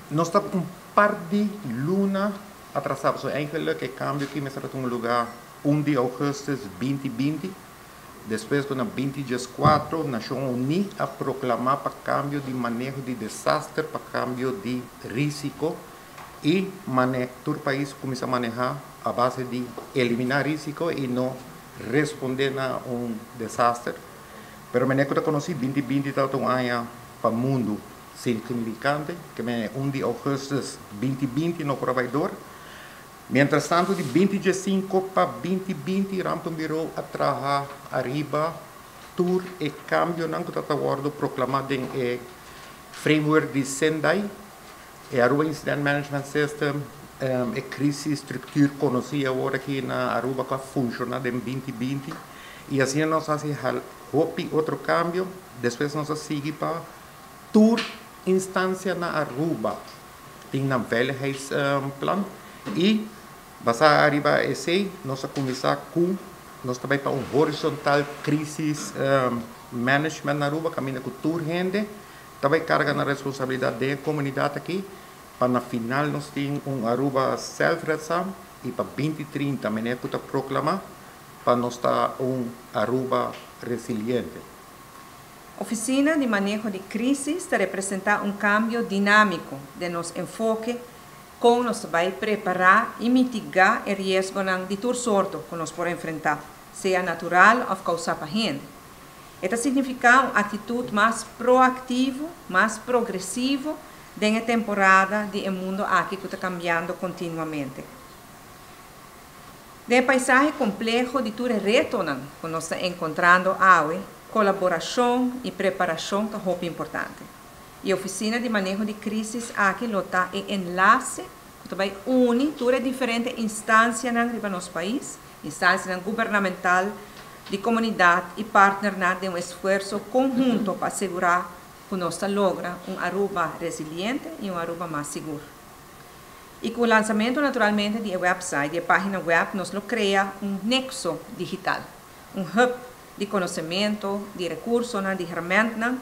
Nos ta un par di luna atrasá. So eigenlijk e kambio aki mester a tuma lugá 1 di ougùstùs 2020, despues ku na 2014 Nashon Uní a proklamá pa kambio di maneho di desaster pa kambio di rísiko i tur pais kuminsá manehá a base di eliminá rísiko i no respondé na un desaster. Pero manera ku ta konosí, 2020 tabata un aña pa mundu signifikante, ke men 1 di ougùstùs 2020 no por a bai dor. Mientrastantu, di 2015 pa 2020 Rampenbureau a traha ariba tur e kambionan ku tabata wòrdu proklamá den e framework di Sendai, e Aruba Incident Management System, e crisisstructuur konosí awor aki na Aruba ku a funshoná den 2020. I asina nos a hasi hopi otro kambio. Despues nos a sigui pa tur instansia na Aruba tin nan veiligheidsplan i basá ariba esei nos a kuminsá ku nos ta bai pa un horizontal crisis management na Aruba, kaminda ku tur hende ta bai karga nan responsabilidat den e komunidat aki pa na final nos tin un Aruba zelfredzaam i pa 2030, manera ku ta proklamá, pa nos ta un Aruba resiliente. Ofisina di Maneho di Krísis ta representá un kambio dinámiko den nos enfoke kon nos ta bai prepará i mitigá e riesgonan di tur sorto ku nos por enfrentá, sea natural òf kousá pa hende. E ta signifiká un aktitut mas proaktivo, mas progresivo den e temporada di e mundu aki ku ta kambiando kontinuamente. Den e paisahe kompleho di tur e retonan ku nos ta enkontrando awe, kolaborashon i preparashon ta hopi importante. E Ofisina di Maneho di Krísis aki lo ta e enlase ku ta bai uni tur e diferente instansianan riba nos pais, instansianan gubernamental, di komunidat i partnernan den un esfuerso konhunto pa asegurá ku nos ta logra un Aruba resiliente i un Aruba mas sigur. I ku lansamentu naturalmente di e website, di e página web, nos lo krea un nexo digital, un hub di konosementu, di rekursonan, di hermentnan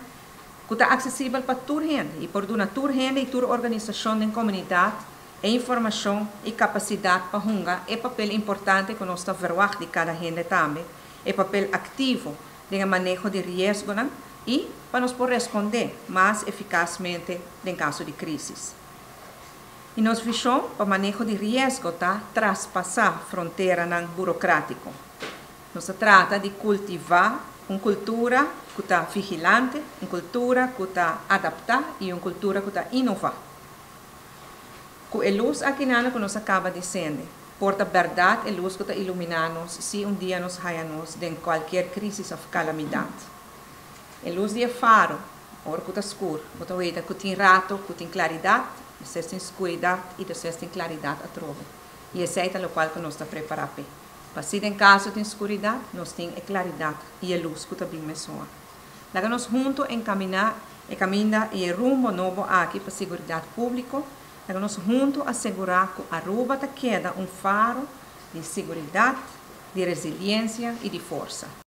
ku ta aksesibel pa tur hende i por duna tur hende i tur organisashon den komunidat e informashon i kapasidat pa hunga e papel importante ku nos ta verwagt di kada hende tambe, e papel aktivo den e maneho di riesgonan i pa nos por respondé mas efikasmente den kaso di krísis. I nos vishon pa maneho di riesgo ta traspasá fronteranan burokrátiko. Nos ta trata di kultivá un kultura ku ta vigilante, un kultura ku ta adaptá i un kultura ku ta inová. Ku e lus akinan ku nos a kaba di sende, por ta bèrdat e lus ku ta iluminá nos si un dia nos haña nos den kualkier krísis òf kalamidat. E lus di e faro, ora ku ta skur, bo ta weta ku tin rato ku tin klaridat, despues tin skuridat i despues tin klaridat atrobe. I esei ta lokual ku nos ta prepará p'e. Pa si den kaso tin skuridat, nos tin e klaridat i e lus ku ta bin mesora. Laga nos huntu enkaminá e kaminda i e rumbo nobo aki pa siguridat públiko. Laga nos huntu asegurá ku Aruba ta keda un faro di siguridat, di resiliensia i di forsa.